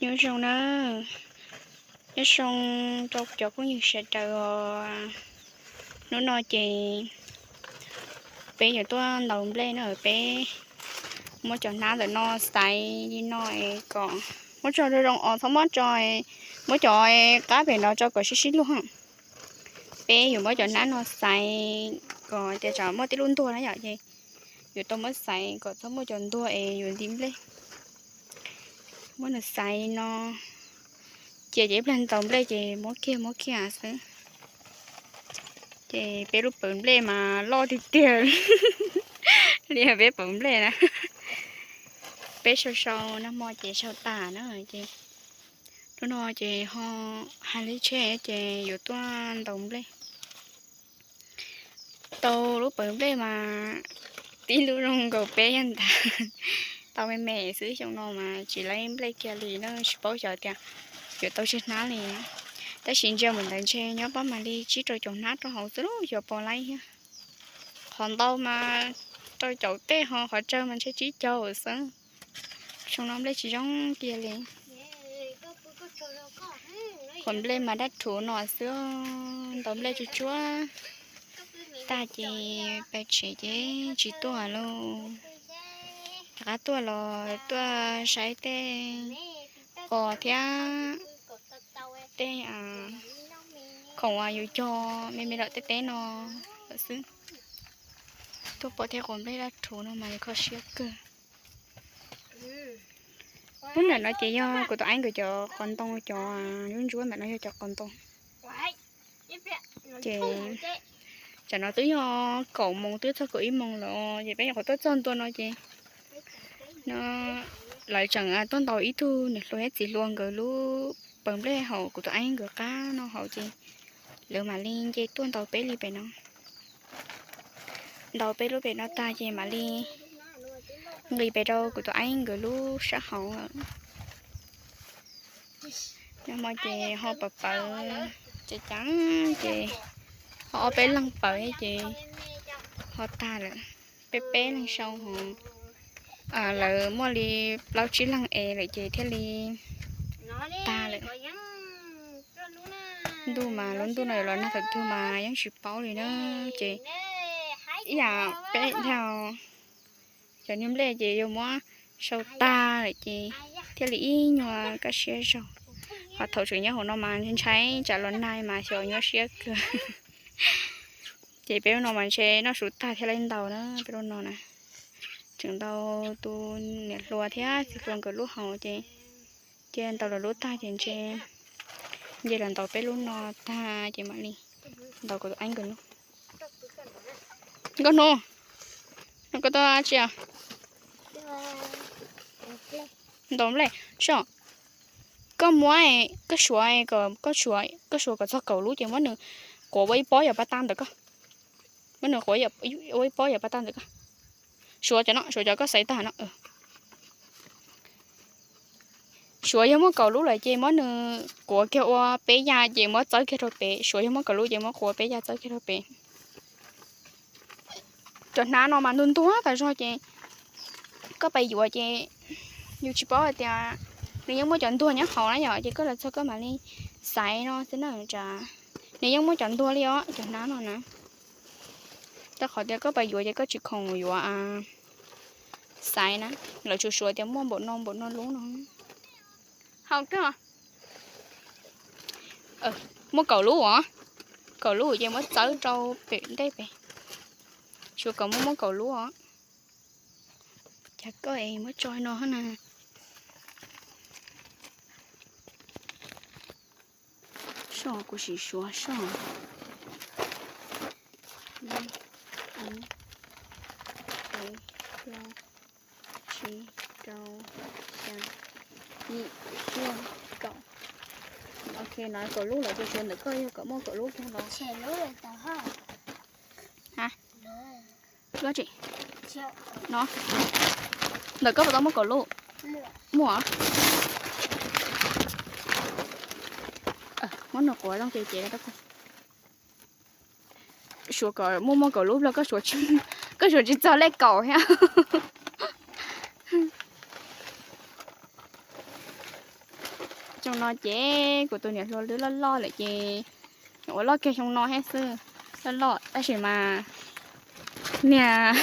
Nyob zoo na, nyob zoo rau cov phooj ywg sawv daws os. Hnub no ces peb yuav tuaj ntaus nplej no, peb muab cov hnab ntawm no xaiv li no es kom muab tso zoo zoo os, txhob muab tso, muab cov qab pem no tso kom sib sib luag. Peb yuav muab cov hnab no xaiv kom tias tsam muaj tej lub ntuag na yom, ces yuav tau muab xaiv kom txhob muaj cov ntuag es yuav nti nplej. Muab nws xaiv no, cia ces ib pliag ntaus nplej ces muab kiag muab kiag xwb. Ces peb lub pawv nplej mas loj tiag tiag li peb pawv nplej na. Peb sau sau nag hmo ces sau tas na, ces hnub no ces ho hais li tsheb ces yuav tuaj ntaus nplej. Tau lub pawv nplej mas tib lub zoo nkaus peb yag ntag. Tau me me xwb, xyoo no mas tsis laib nplej kiag li na, tsis paub xyov tias yuav tau tsawg hnab li. Tab sis ntsia mus ntawd ntshe nyob pob mam li tsib rau caum hnab rau hauv xwb lauj, xyov puas laib thiab. Qhov ntau mas rau caum tej, ho qhov tsawg mas ntshe tsib caug xwb. Xyoo no nplej tsis zoo kiag li. Qhov nplej mas dab rhuv no xwb, ntaus nplej tsuag tsuag tag ces pais tsev ces tsis tuaj lauj. Rov qab tuaj los tuaj saib tej qos thiab tej khoom uas yus cog me me lawm tej teb no lawm xwb. Tuaj pom tej qos nplej dab rhuv no mas kho siab kawg. Lub ntawm no ces yog kuv tus aib nkawd cov qos ntoo, cov ntsuab ntsuab ntawm no yog cov qos ntoo. Ces tsam no twb yog kaum moos twb txog kaum ib moos lawm, ces peb nyuam qhuav tuaj txog ntua no ces no lawv tseem tuaj ntaus ib tug niam hluas thiab txiv hluas nkawd lub pawv nplej hauv kuv tus aib nkawd qab no hauv ces lawv mam li nce tuaj ntaus peb li pem no. Ntaus peb lub pem no tag ces mam li nqis pem rau kuv tus aib nkawd lub sab hauv lawm. Nag hmo ces ho pawv pawv ceev ceev ces ho ob peb leeg pawv ces ho tag lawm. Peb peb leeg sau hov, lawv muaj li plaub tsib leeg es lawm ces thiaj li tag lawm. Ntuj mas lub ntuj no yuav los nag thaum twg mas yeej tsis paub li na. Ces ib yam peb dhau cov niag nplej ces yuav muab sau tag lawm ces thiaj li ib nyuag kaj siab zog. Ho thaum tseem nyob hauv no mas ntshai tsam los nag mas xyov nyuaj siab kawg. Ces peb lub no mas ntshe noj su tag thiaj li ntaus na, peb lub no na. Tseem ntaus tus niam hluas thiab txiv hluas nkawd lub hauv ces cia ntaus lawv lub tag ces ntshe nce los ntaus peb lub no tag ces mam li ntaus kuv tus aib nkawd lub. Nkauj Hnub, koj tuaj dab tsi os? Ntaus nplej. Soj, koj muab, koj suav, koj suav kom txog kaum lub ces muab nws quav ua ib pob yog pab tag ntawm koj. Muab nws quav ua ib pob yog pab tag ntawm koj. Suav cov no, suav cov koj xaiv tag no. Suav yog muaj kaum lub lawm ces muab nws quav kiag ua peb yam ces muab txawb kiag rau pem. Suav yog muaj kaum lub ces muab quav peb yam txawb kiag rau pem. Cov hnab no mas ntuag ntuag tas zog ces koj pais yuav ces yus tsis paub hais tias nws yeej muaj cov ntuag nyob hauv na yom, ces koj los txog koj mam li xaiv no xwb na. Nws yeej muaj cov ntuag li os, cov hnab no na. Rau qhov tias koj pais yuav ces koj tsis khoom yuav xaiv na, lawv tsuas suav tias muaj npaum no npaum no lub no. Hau kawg. Muaj kaum lub os, kaum lub ces muab txawb rau pem ntej pem. Suav kom muaj muaj kaum lub os. Cas koj es muab tso no na. Soj, kuv sim suav soj. Ib, ib, peb, plaub, tsib, rau, xya, yim, cuaj, kaum. Ok, no kaum lub lawm ces suav ntawm koj yog kom muaj kaum lub kiag los. No, ntawm koj puas tau muaj kaum lub? Muaj. Muab nws quav zoo ces ces suav kom muaj muaj kaum lub los koj suav tsis txog lej kaum thiab. Xyoo no ces kuv tus niam hluas lub loj loj lawm ces ua loj kiag xyoo no thiab xwb. Loj loj tab sis mas niag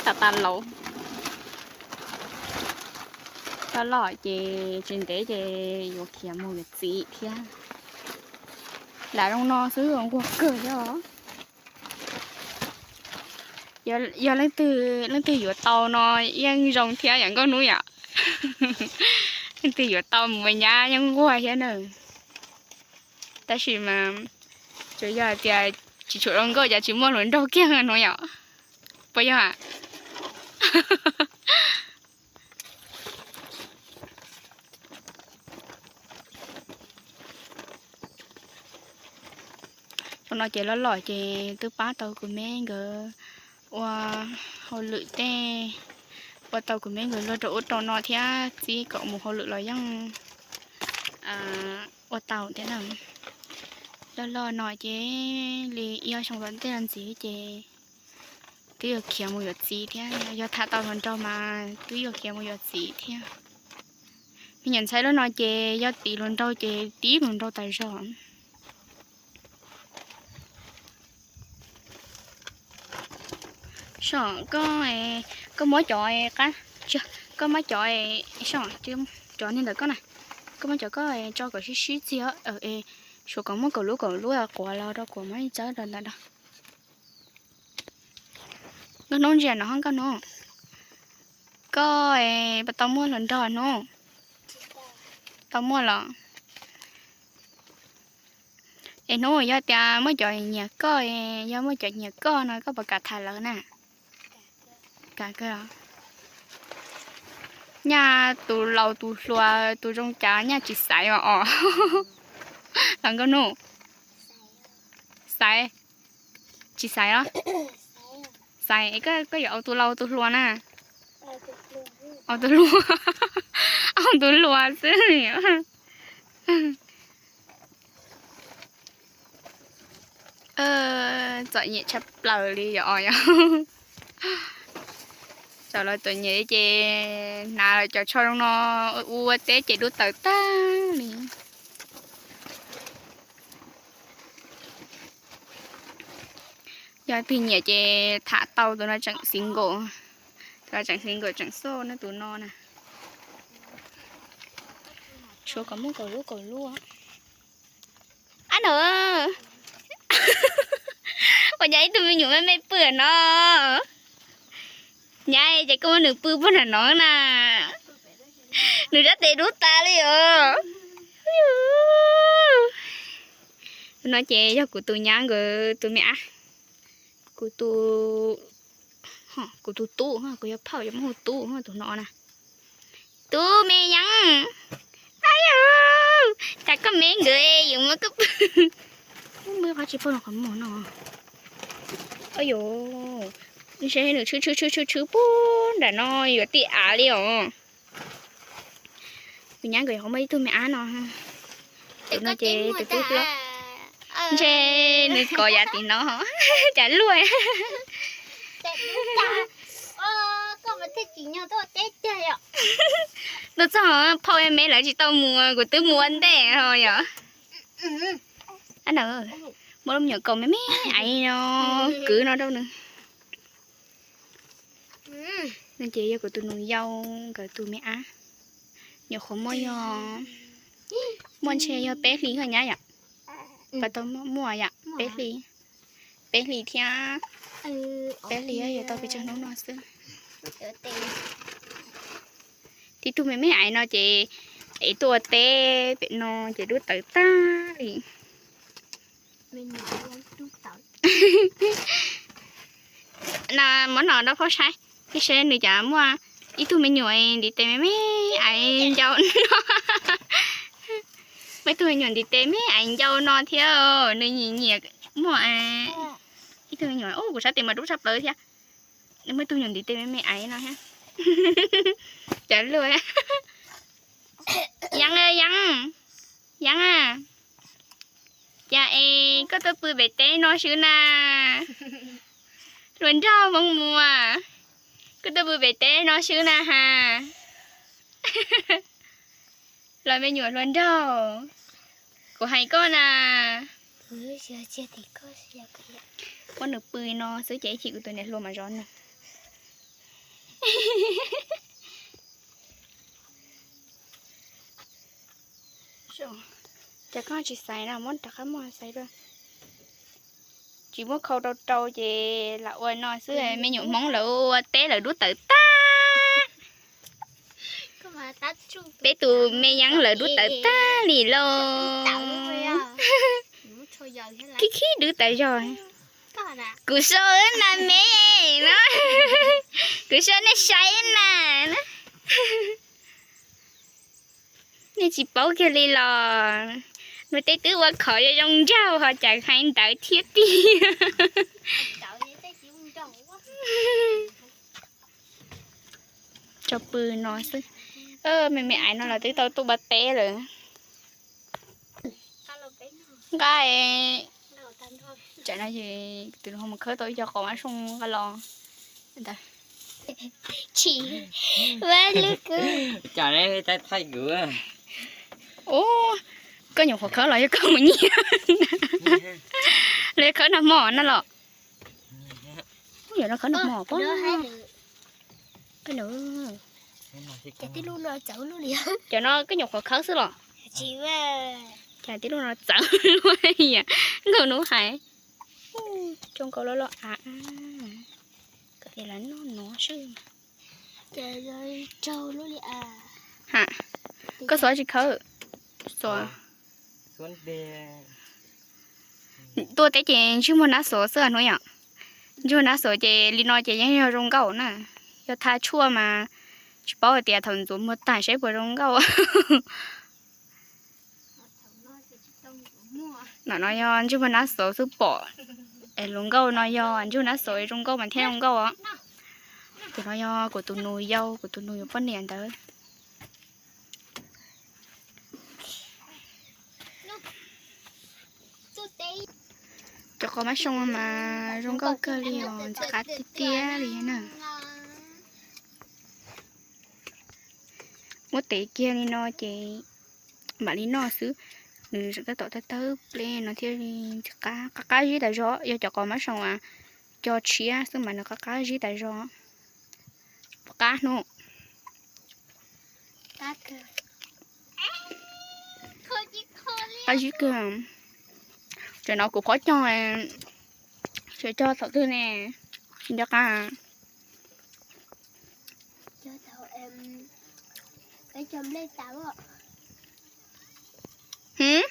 tas tas laus. Loj loj ces tsis ntev ces yuav khiav mus yuav txiv thiab. Lam zoo no xwb nquag kawg thiab. Yog leej twg, leej twg yuav tau no yeej zoo thiab yom Nkauj Hnub yom. Leej twg yuav tau mus nyab yeej nquag thiab na. Tab sis mas tsuas yog hais tias tsis tshua zoo nkauj ces tsis muaj hluas nraug kiag no yom. Puas yog? Xyoo no ces loj loj ces twb pab tau kuv me nkawd ua hauj lwm tej, ua tau kuv me nkawd luag rau ub rau no thiab txib kom mus hauj lwm los yeej ua tau thiab na. Loj loj no ces li ib ob xyoo tom ntej no ntxiv ces twb yuav khiav mus yuav txiv thiab. Yog tham tau hluas nraug mas twb yuav khiav mus yuav txiv thiab. Me nyuam ntxhais lub no ces yog tib hluas nraug ces tib hluas nraug tas zog. Koj, koj muab cov qab, koj muab cov, cov ni ntawm koj na, koj muab cov koj tso kom sib sib txig, suav kom muaj kaum lub kaum lub quav los rau kuv muab txawb rau ntawd. Nkauj Hnub ntsia no Nkauj Hnub. Koj puas tau muaj hluas nraug Hnub? Tau muaj los? Es Hnub yog tias muaj cov nyiam koj, yog muaj cov nyiam koj no koj puas kam tham lawv na? Nyaj tus laus tus hluas tus zoo cas nyaj tsis xaiv os. Los Nkauj Hnub, xaiv, tsis xaiv los? Xaiv, koj yuav ua tus laus tus hluas na? Ua tus hluas, ua tus hluas xwb. Txom nyem tshaj plaws li yom. Txom los txom nyem ces hnav cov tsho zoo no ua teb ces dub tawv tag li. Yog twg nyiam ces tham tau, tus no tseem single, tus no tseem single tseem xoj ne tus no na. Tshuav kom muaj kaum lub kaum lub. Ab no, ua cas ib tug me nyuam me me pw no? Nyab ces koj muab nws pw puag nram no na. Nws rab tes dub tas li os. Tus no ces yog kuv tus nyab nkawd tus me ab. Kuv tus, kuv tus tub, kuv yog phauj yuav muab hu tub tus no na. Tub me yeeb, ab yog, cas koj me nkawd yuav muab koj pw, muab qhov tsis pw qhov muag no. Ntshe nws tshwm tshwm tshwm tshwm tshwm puag nram no yuav tib av li os. Kuv nyab nkawd yuav muaj ib tug me ab no. Tus no ces tus tub hlob. Ntshe nws kov yav tim no, cas luaj. Tuaj txog phauj me lawv tsis tau mus, kuv twb mus ua ntej ho yom. Muab lub me nyuam kaus me me aiv no, kwv no rau nws. No ces yog kuv tus nus yau nkawd tus me ab. Nyuam qhuav muaj yog, muaj ntshe yog peb hlis nyab yom. Pas tau muaj yom, peb hlis, peb hlis thiab, peb hlis yuav tau pes tsawg hnub no xwb. Tib tug me me aiv no ces ev tuaj ua teb pem no ces dub tawv tag li. No muab no rau phauj saib, ib seb nws cas muaj ib tug me nyuam ntiv tes me me aiv ncau no. Muaj ib tug me nyuam ntiv tes me aiv ncau no thiab, nws nyiam nyiam muaj ib tug me nyuam, kuv sab tes mas dub tshaj plaws thiab. Muaj ib tug me nyuam ntiv tes me me aiv no thiab. Cas luaj. Yeeb, yeeb, yeeb a, cas es koj tuaj pw pem teb no swb na? Hluas nraug Hmoob Muas, koj tuaj pw pem teb no swb na has. Los me nyuam hluas nraug, kuv hais koj na. Muab nws pw no xwb ces ib chim kuv tus niam hluas mas zov nws. Ces koj tsis xaiv no muab rov qab muag xaiv dua. Tsis muab khau rau rau ces lam ua no xwb, me nyuam Hmoob lawv ua teb lawv dub tawv tag. Peb tus me yeeb lawv dub tawv tag li lauj. Khib khib dub tawv zog. Kuv sau wb mas me no, kuv sau nej saib mas na. Nej tsis paub kiag li los, nws tej twb ua khov zoo nraug ho cas hais ntawd thiab tiag. Tso pw no xwb. Me me aiv no los twb tau tuaj pab teb lawm. Nqa, tsam no ces tus ho mus khawb tau ib co qos mab soo nqa los. Ua lub kuv. Ub, koj nyuam qhuav khawb los yog koj mus nyiag? Los yog khawb nag hmo no los? Ub, yog no khawb nag hmo pob. Cov no koj nyuam qhuav khawb xwb los? Cas tib lub no txawv luaj, nkauj hnub hais. Zoo nkauj loj loj av, kom tias lawv noj no xwb. Ha, koj xuas tsis khawb, xuas. Tuaj teb ces ntsij muag nab xuav xwb hnub yom. Ntsij muag nab xuav ces li no ces yeej yog zoo nkauj na. Yog tha tshuaj mas tsis paub hais tias thaum ntxuav muag tag saib puas zoo nkauj. Nom no yog ntsij muag nab xuav xwb pom. Es hluas nkauj no yog ntsij muag nab xuav zoo nkauj mas thiaj zoo nkauj os. Tus no yog kuv tus nus yau, kuv tus nus yuav poj niam ntawd. Cov qos mab soo mas zoo nkauj kawg li os, ntxim qab tiag tiag li na. Muab tev kiag li no ces mam li noj xwb. Nws tab tom tawg tawg pleb no thiaj li ntxim qab, qab qab zib tas zog. Yog cov qos mab soo uas co tshiab xwb mas nws qab qab zib tas zog. Qab hnub. Qab zib kawg. Tam no kuv phob cog, tseem cog thaum twg ne? Nco qab. Hwm.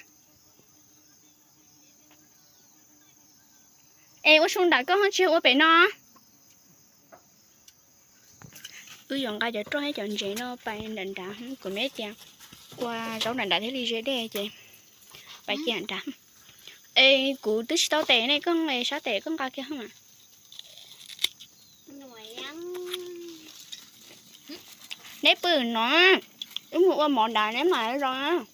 Es ua su nram koj ho tsis ua pem no. Wb yuav nqa cov roj thiab cov ntsev no pais nram nrad, kuv me tias ua zaub nram nrad thiaj li ze dej ces pais kiag nrad. Es kuv twb tsis tau tes ne, koj sab tes koj nqa kiag mas. Neb pw no, wb mus ua mov nrad neb mam zoo.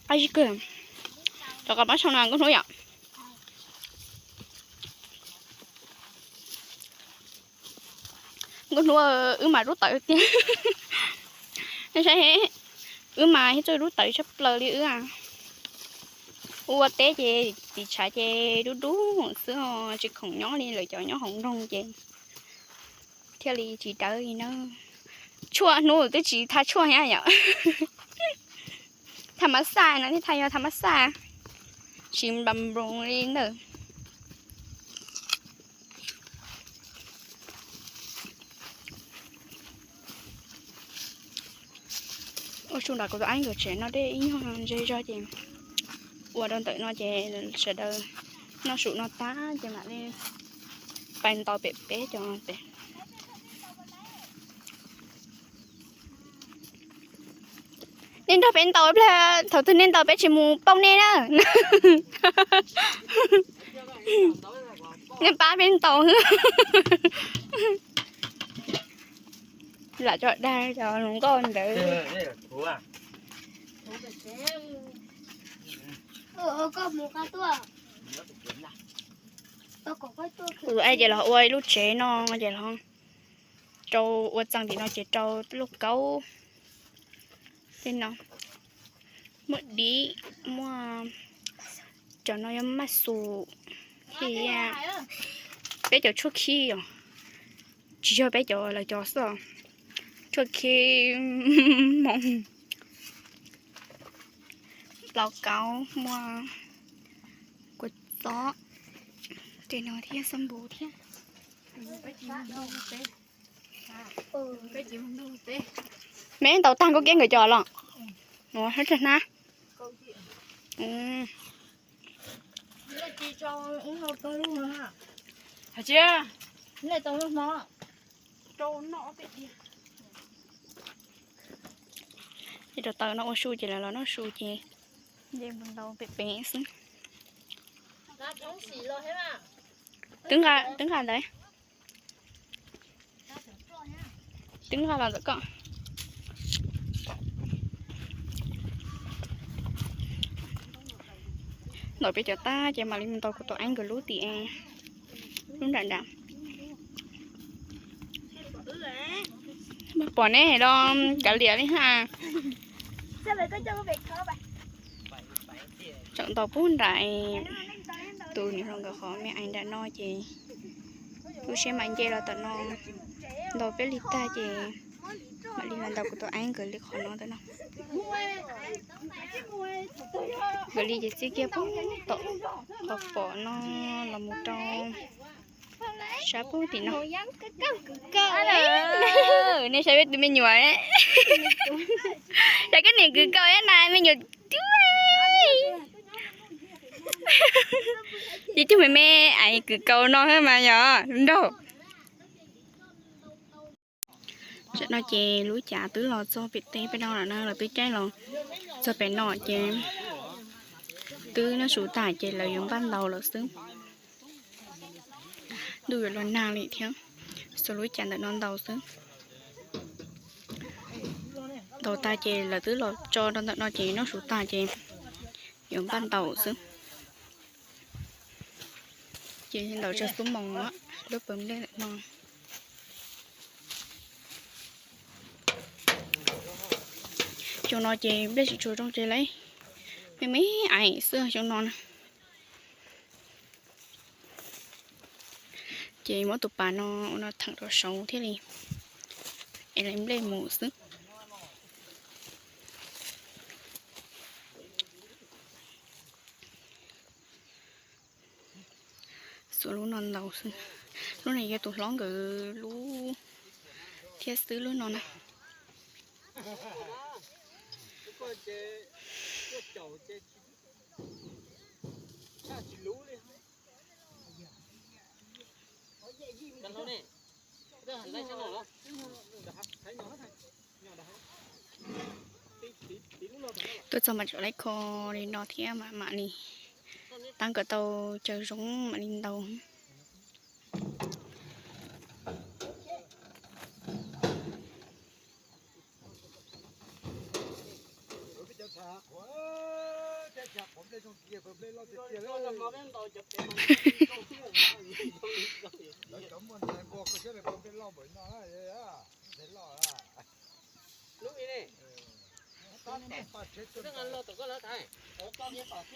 Qab zib kawg. Cov qos mab soo no nkauj hnub yom. Nkauj hnub, wb mas dub tawv tiag. Nej saib, wb mas thiab txawj dub tawv tshaj plaws li wb. Ua teb ces tiv tshav ces dub dub xwb os, tsis khoom nyob li lawv cov nyob hauv nroog ces thiaj li tsis dawb li na. Tshuaj hnub twb tsis tha tshuaj thiab yom. Tha mab xaj no thiaj tha, yog tha mab xaj tsis npam nploos li ntawd. Ua su nram kuv tus aib nkawd tsev no dej ib nyuag ntse zog ces ua rau ntawm no ces sawv daws noj su no tag ces mam li pais ntaus pem peb cov pem. Nej nrog peb ntaus, thaum twg nej ntaus peb tsis mus pauj nej na. Nej pab peb ntaus. Lam tso dag cov hluas nkauj ntawd. Tus aib ces los ua ib lub tsev no ces los Rau ua txees tim no ces rau lauj kaub tej no, muaj dib, muaj cov no yog maj xum thiab peb cov tshuaj khib os, tsis yog peb cov, lawv cov xwb, tshuaj khib, hmoov, lauj kaub, muaj kua txob tej no thiab, xab npum thiab. Me ntaus tag Nkauj Kiab nkawd cov los? Ua hab tsag hnab. Rau taws no ua su ces lawv los noj su ces nce mus ntaus pem pem xwb. Twb nqa ntawd. Twb nqa los ntawm ko. Ntaus peb cov tag ces mam li mus ntaus kuv tus eeb nkawd lub tim, lub nram nram. Pom neb los kav liam li ha. Tseem ntaus pub nram, tus nws hluas nkawd qhov me eev nram no ces lub siab mam nce los tom no ntaus peb li tag ces mam li los ntaus kuv tus eeb nkawd li qhov no ntawm no. Nkawd li ces txij kiag pub tom qhov pom no los mus rau sab pub tim no. Nej saib peb tus me nyuam, yog koj niam kwv kaus na me nyuam. Ces cug me me es kwv kaus no mas yog nraug. Tam no ces lub cav twb los txog pem teb peb no lawm na, lawv twb caij los txog pem no ces twb noj su tag ces lawv yuav npaj ntaus lawm xwb. Ntuj yuav los nag li thiab, xuas lub cav ntawm no ntaus xwb. Ntaus tag ces lawv twb los tso rau ntawm no ces noj su tag ces yuav npaj ntaus xwb. Ces ntaus tsawg xub moos lub pawg nplej no. Xyoo no ces nplej tsis tshua zoo ces lawv me me eev xwb xyoo no na. Ces muab tus pas no ua no theem rau saud thiaj li es lawv nplej mus xwb. Xuas lub no ntaus xwb. Lub no yog tus hlob nkawd lub thiab xwb lub no na. Tuaj txog mas tseem lawv kho li no thiab mam mam li, tab kom tau cawv zoo mam li ntaus.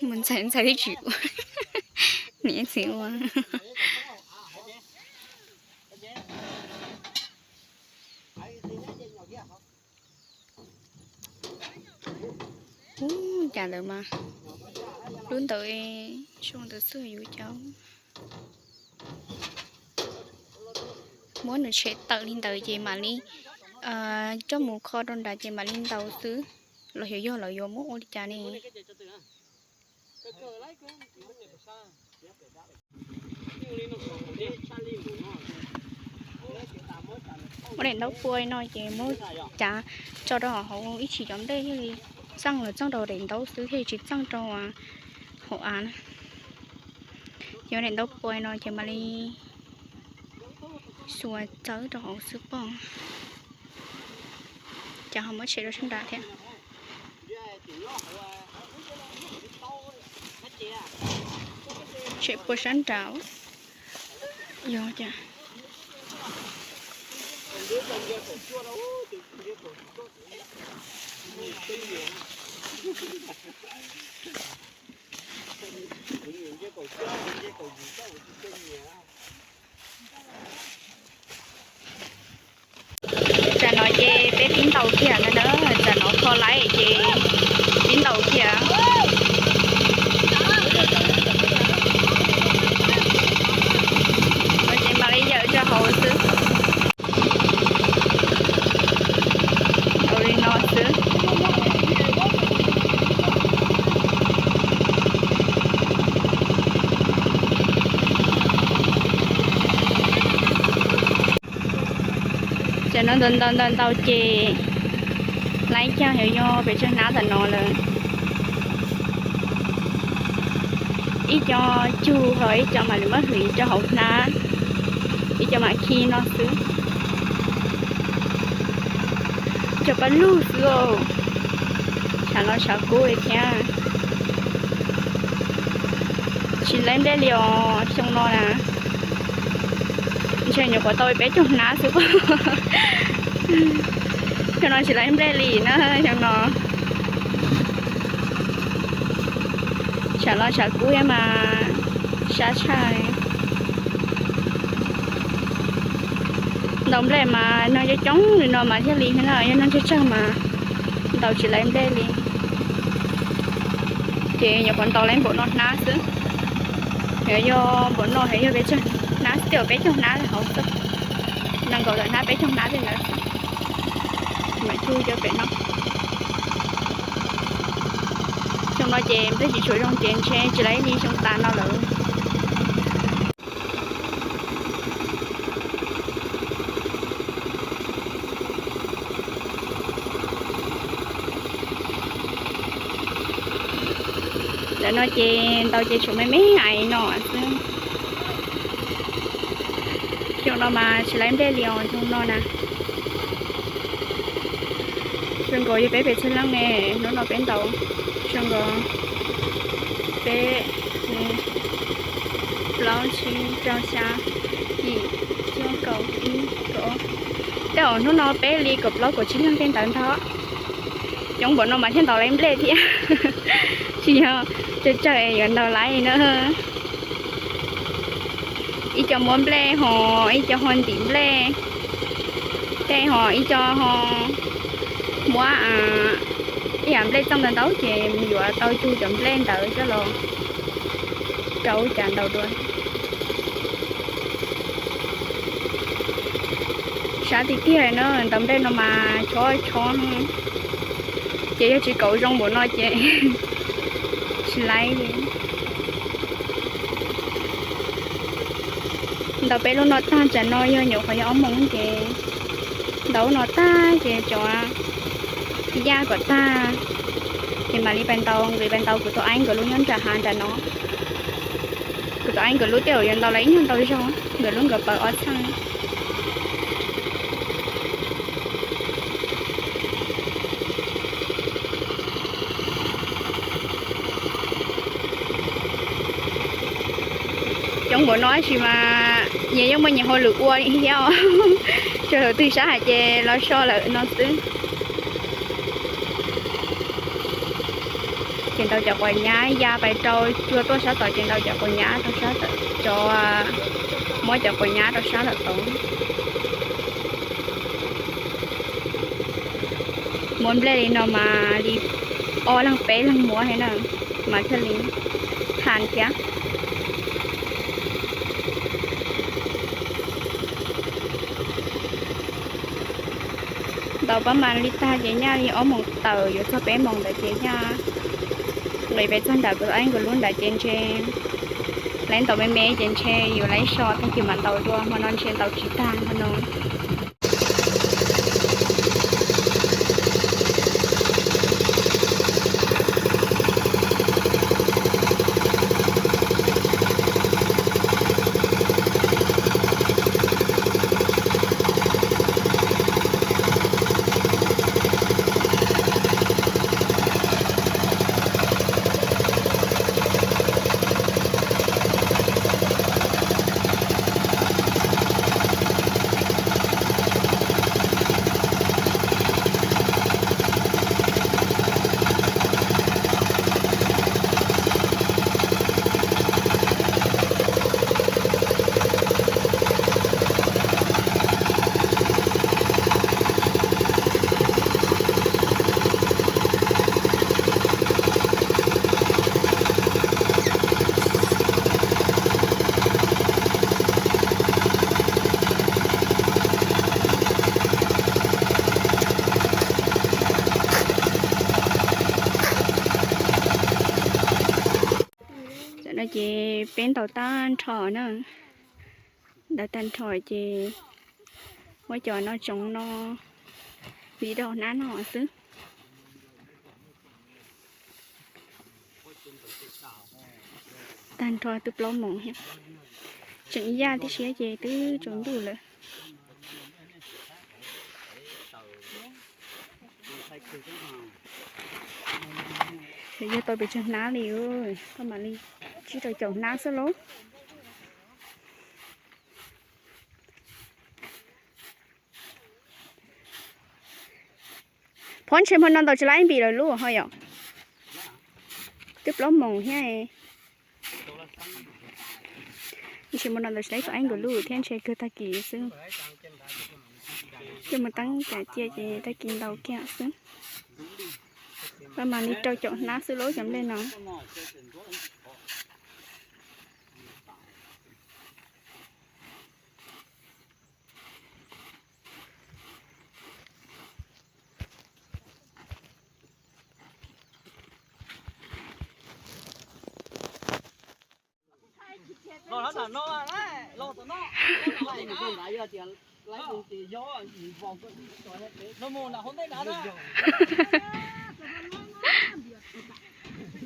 Mus ntxhais ntxhais twb tsis ua, niam txiv ua. Ub, cas ntawd mas lub ntawd, sub ntawd xwb yuav cas. Muab nws tshem tawm li ntawd ces mam li coj mus kho rau nrad ces mam li ntaus xwb, los xyov yog lawv yuav muab ua li cas ne. Muab daim ntaub pua no ces muab cav tso rau hauv ib chim cov nplej thiaj li txeej, los txeej rau daim ntaub xwb thiaj li tsis txeej rau hauv av na. Ces muab daim ntaub pua no ces mam li xuas txawb rau hauv xwb pob. Ces ho muab tshem rau sab nrad thiab. Tshem puas sab nrad. Yog cas. Tsam no ces peb pib ntaus kiag na na, tsam no kho laib ces pib ntaus kiag. No ces mam li yawm rau hauv xwb. Ntaus li no xwb. Tsam no ntaus ntaus ntaus ntaus ces laib cag yuav yog pes tsawg hnab ntawm no lawm. Ib co cug ho ib co mam li muab hliv rau hauv hnab, ib co mam khi no xwb. Ib co paj lug xwb, tshav los tshav kub li thiab. Tsis laib nplej li os xyoo no na. Ntshe nyuam qhuav tau peb caug hnab xwb pob. Xyoo no tsis laib nplej li na xyoo no. Tshav los tshav kub thiab mas sab tshaj. Ntaus nplej mas neeg coob coob li no mas thiaj li thiab na, yog neeg tsawg tsawg mas ntaus tsis laib nplej li. Ces nyuam qhuav ntaus laib npaum no hnab xwb. Yog npaum no heev yog peb caug hnab xwb, peb caug hnab hauv xwb. Nees nkaum tawm hnab peb caug hnab tej ntawd xwb. Mam cug cov pem no. Xyoo no ces nplej tsis tshua zoo ces ntshe tsis laib li xyoo tas no lawm. Ntawm no ces ntaus ces tshuav me me ais no xwb. Xyoo no mas tsis laib nplej li os xyoo no na. Zoo nkaus yog peb pem txhua leej ne, hnub no peb ntaus zoo nkaus peb, plaub tsib rau xya, yim cuaj kaum ib kaum. Tej zaum hnub no peb li kaum plaub kaum tsib leeg tej ntawd ntag. Coob npaum no mas thiaj ntaus laib nplej thiab. Tsis yog tsawg tsawg es yuav ntaus laib na. Ib co muab nplej ho, ib co ho ntim nplej, tej ho ib co ho muab ib yam nplej txeej ntau ntau ces yuav tau cug cov nplej ntawd coj los rau cas ntaus dua. Sab tiag tiag na, ntaus nplej no mas chob chob, ces yog tsis kaum zoo npaum no ces tsis laib li. Ntaus peb lub no tag tsam no yog nyuam qhuav yog ob moos ces ntaus lub no tag ces cov yaj kom tag ces mam li pais ntaus, nqis pais ntaus kuv tus aib nkawd lub nyob nram hav nram no. Kuv tus aib nkawd lub tej zaum yuav ntaus lawv ib nyuag ntau zaug, nkawd lub nkawd paws ob txheej. Coob npaum no tab sis mas nyias yeej muaj nyias hauj lwm ua li thiab os. Tsuas yog twg sab hais ces los so lawm no xwb. Ces ntaus cov quav nyab ya pais rau cua tuaj sab tod ces ntaus cov quav nyab rau sab tod, cov, muab cov quav nyab rau sab tod tod. Muab nplej li no mas li ob leeg peb leeg muab thiab na, mas thiaj li tha thiab. Ntaus pab mas li tag ces nyaj li ob moos tawm yuav txog peb moos ntawd ces nyaj nqis pem txog nram kuv tus aib nkawd lub ntawd ces ntshe laib ntaus me me ces ntshe yuav laib so tag kis mam ntaus dua, hmo no ntshe ntaus tsis tag hmo no. Ces peb ntaus tag nrho na, ntaus tag nrho ces muab cov no tsoov no, vim rau hnab no xwb. Tag nrho twb plaub moos thiab, tseem yaj tib si ces twb tsaus ntuj lawm. Yog tau pes tsawg hnab li, koj mam li tsib rau caum hnab xwb lauj. Phov ntshe hmo no ntaus tsis laib npis lawm lub ho yom. Twb plaub moos thiab. Ntshe hmo no ntaus tsis laib tus aib nkawd lub thiab ntshe kawg tag kis xwb. Coj mus teeb cas cia ces tag kis ntaus kiag xwb. Maj mam li rau caum hnab xwb lauj cov nplej no.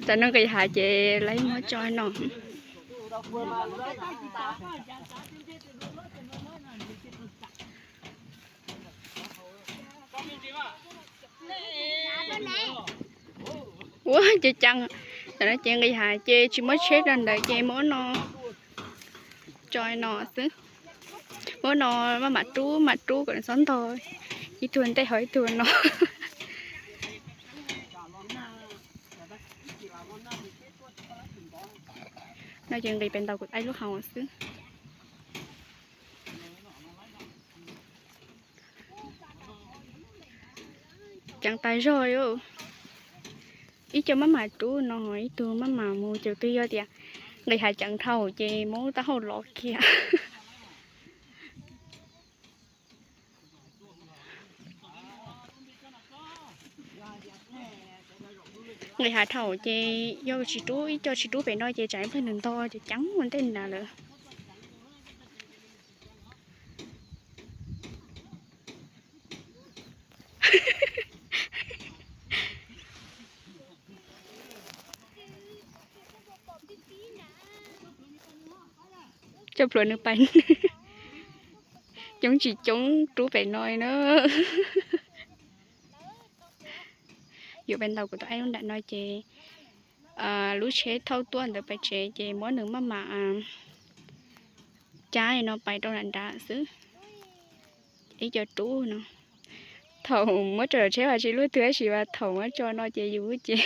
Tam no nqis hav ces laib muab tso no. Ua ces ceev, tam no ces nqis hav ces tsis muab tsheb rau ntawd ces muab no tso no xwb. Muab no maj mam rub maj mam rub kom nws txhob ntog ib tug ntej ho ib tug no. No ces nqis pem ntaus kuv aib lub hau xwb. Ceev tas zog li. Ib co maj mam rub no ib tug maj mam mus ces twb yog tias nqis hav ceev dhau ces muab taub hau los kiag. Nqis hav dhau ces yog tsis rub ib co tsis rub pem no ces tsam ib pliag nws ntog ces ceev ua ntej nrad lawm. Coj plhuav nws pais. Coob tsis coob rub pem no na. Yuav pais ntaus kuv tus aib lub nram no ces lub tsheb thauj tuaj ntawd pais tsev ces muab nws maj mam cab no pais rau nram nrad xwb. Ib co rub no. Thaum muab rau tsheb mas tsis luaj twg tab sis mas thaum muab tso no ces yus ces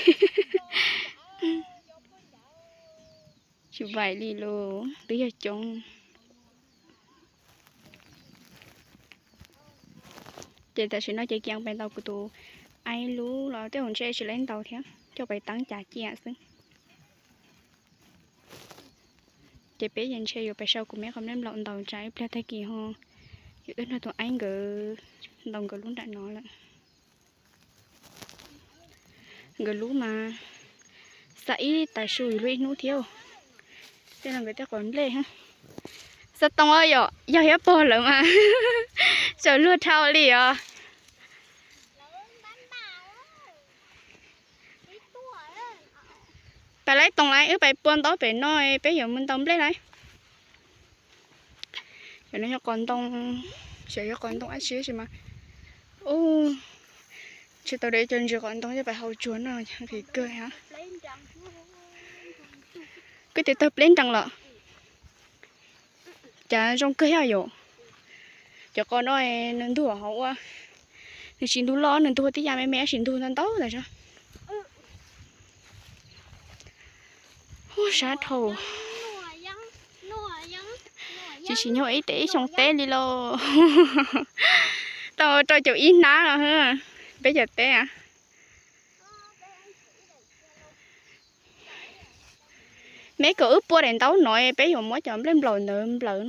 tsis vaim li los twb yog coob. Ces tam sim no ces kiag pais ntaus kuv tus aib lub los tej zaum ntshe tsis laib ntaus thiab, coj pais teeb cas ciaj xwb. Ces peb ces ntshe yuav pais sau kuv me qhov nplej nplaum ntaus tsam ib pliag tag kis ho yuav tuaj nrog tus aib nkawd ntaus nkawd lub nram no lawm. Nkawd lub mas xa ib tas su yus lub ib hnub thiab. Tej no nkawd tej qhov nplej. Xov tooj yog thiab pog lawm mas tsaus luag dhau li os. Pais laib toom lawm, wb pais pua ntaub pem no, peb yuav mus ntaus nplej lawm. Cov no yog qos ntoo, xyov yog qos ntoo dab tsi tab sis mas, u, tsis tau de cov ntsis qos ntoo coj pais hau tsuag no, qis kawg. Koj tes tawg pleb nrees lawm. Cas zoo kawg thiab yom. Cov qos no nws ntug hauv ua, nws tsis ntug loj, nws ntug tib yam me me tab sis ntug ntau ntau tas zog. Hu sab dhau. Tsis tsim nyog ib teb ib xyoo teb li lauj. Tau rau caum ib hnab no, peb cov teb. Meb kom wb pua daim ntaub no, peb yuav muab cov nplej nplaum ntawd nplawm.